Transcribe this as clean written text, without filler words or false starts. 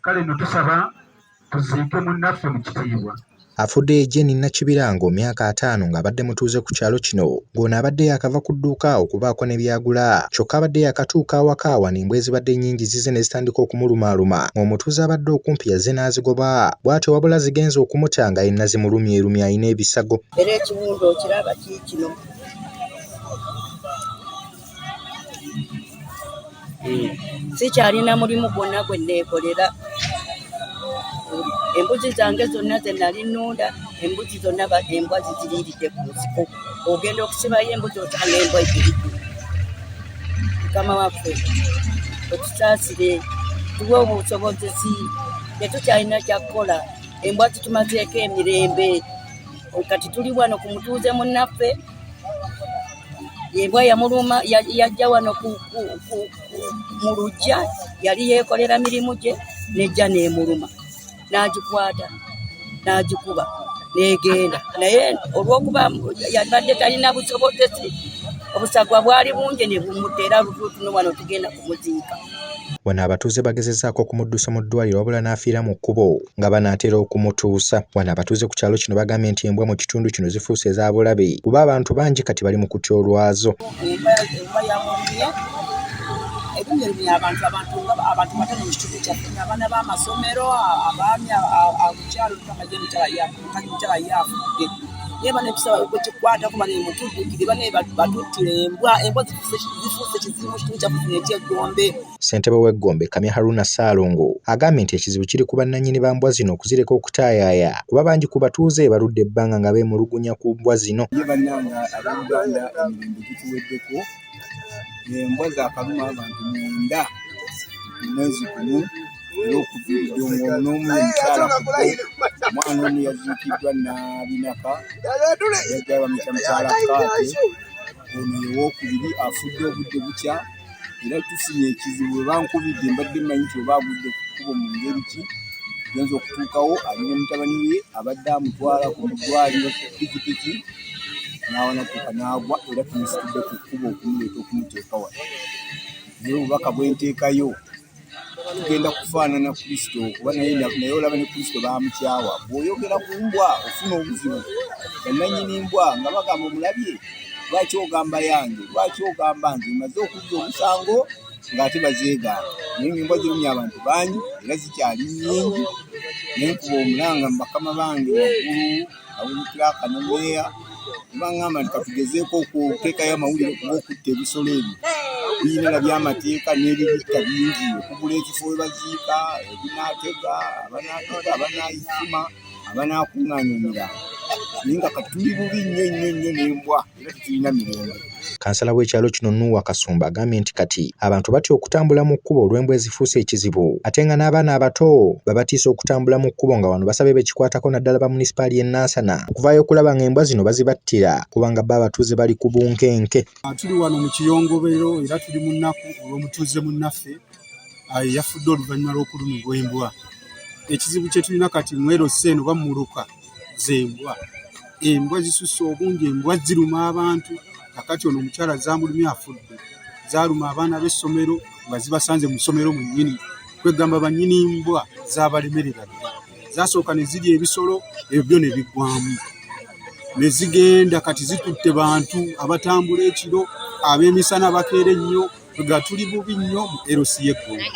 Kale nno tusaba tuziike munnaffe mu kitiibwa. Afudde ye Jane Nakibirango, myaka 50, ng'abadde mutuuze ku kyalo kino, ng'ono abadde yaakava ku dduuka okubaako ne by'agula. Kyokka abadde yaakatuuka awaka, wano embwa ezibadde nnyingi zizze ne zitandika okumulumaaluma, ng'omutuuze abadde okumpi yazze n'azigoba. Bw'atyo wabula zigenze okumuta nga yenna zimulumyerumye, alina ebisago. Era ekiwundu okiraba kiikino. Sikyalina mulimu gwonna gwe neekolera. Embuzi zange zonna ze nali nnunda, embuzi zonna embwa ziziriiridde ku nsiko. Ogenda okusibayo embuzi osanga embwa eziridde. Mukama waffe otusaasire, tuwe obusobozesi, tetukyalina kyakukola. Embwa zitumazeeko emirembe. Kati tuli wano ku mutuuze munnaffe, embwa yamuluma, yajja wano mu luggya, yali yeekolera mirimu gye, n'ejja n'emuluma, n'agikwata n'agikuba n'egenda. Naye olw'okuba yabadde talina busobozesi, obusagwa bwali bungi ne bumutta, era lutuutuno wano tugenda kumuziika. Wano abatuuze bagezezzaako okumuddusa mu ddwaliro wabula n'afiira mu kkubo nga banaatera okumutuusa. Wano abatuuze ku kyalo kino bagambye nti embwa mu kitundu kino zifuuse eza bulabe kuba abantu bangi kati bali mu kutya olwazo. Embwa yamulumye, erumyerumye abantu, abantu abantu batono mu kitundu kyaffe, abaana b'amasomero, abaami, omukyalo mukyala yafudde. Naye bane tusaba gwekikwatako bane mutuddukire, bane batuttire embwa. Embwa zifuuse kizibu mu kitundu kyaffe kino eky'Eggombe. Ssentebe w'Eggombe, Kamya Haruna Ssaalongo, agambye nti ekizibu kiri ku bannannyini ba mbwa zino okuzireka okutaayaaya kuba bangi ku batuuze baludde ebbanga nga beemulugunya ku mbwa zino. Ye bannange Abooluganda, emirembe gituweddeko. Embwa zaakaluma abantu 9 mu mwezi gumu, era okuviiridde ng'ono omu ye mukyala ku bo. Omwana omu yaziikiddwa Nabinaka, yajja bamuyita mukyala Kaate. Ono ye wookubiri afudde obudde bukya, era tufunye ekizibu. Bwe bankubidde mbadde mmanyi nti oba agudde ku kkubo mu ngeri ki, genza okutuukawo ali ne mutabani we abadde amutwala ku ddwaliro ku pikipiki, n'awanatuuka n'agwa, era tumusitudde ku kkubo okumuleeta okumuteeka wano. Naye obubaka bwe nteekayo, tugenda kufaanana Kristo, kuba naye olaba ne Kristo baamukyawa. Bw'oyogera ku mbwa ofuna obuzibu. Bannannyini mbwa nga bagamba, "Omulabye, lwaki ogamba yange? Lwaki ogamba nze maze okuzza omusango?" Ng'ate bazeegaana. Naye ng'embwa zirumya abantu bangi era zikyali nnyingi. Naye nkuba omulanga mu bakama bange waggulu, awulikira ne meeya, ne baŋŋamba nti katugezeeko okuteekayo amawulire, kuba okutta ebisolo ebyo birina labye amateeka n'ebibitta bingi, okugula ekifo we baziika, ebinaatega, abanaatega, abanaayisima, abanaakuŋŋaanya emirambo. Naye nga kati tuli bubi nnyo nnyo nnyo n'embwa, era tetulina mirembe. Kansala w'ekyalo kino, Nuuwa Kasumba, agambye nti kati abantu batya okutambula mu kkubo olw'embwa ezifuuse ekizibu, ate nga n'abaana abato babatiisa okutambula mu kkubo, nga wano basabye bekikwatako naddala ba munisipaali y'e Nansana okuvaayo okulaba ng'embwa zino bazibattira, kubanga bo abatuuze bali ku bunkenke. Tuli wano mu Kiyongobero era tuli mu nnaku olw'omutuuze munnaffe eyafudde oluvannyuma lw'okulumibwa embwa. Ekizibu kye tulina kati mu LC eno bamuluka z'embwa. Embwa zisusse obungi, embwa ziruma abantu. Kakati ono omukyala zaamulumye afudde. Zaaluma abaana b'essomero nga zibasanze mu ssomero mwennyini. Kwegamba bannyini mbwa zaabalemerera dda. Zaasooka ne zirya ebisolo, ebyo byo ne biggwamu. Ne zigenda kati zitutte bantu abatambula ekiro, ab'emisana bakeera ennyo, nga tuli bubi nnyo mu LC y'Eggombe.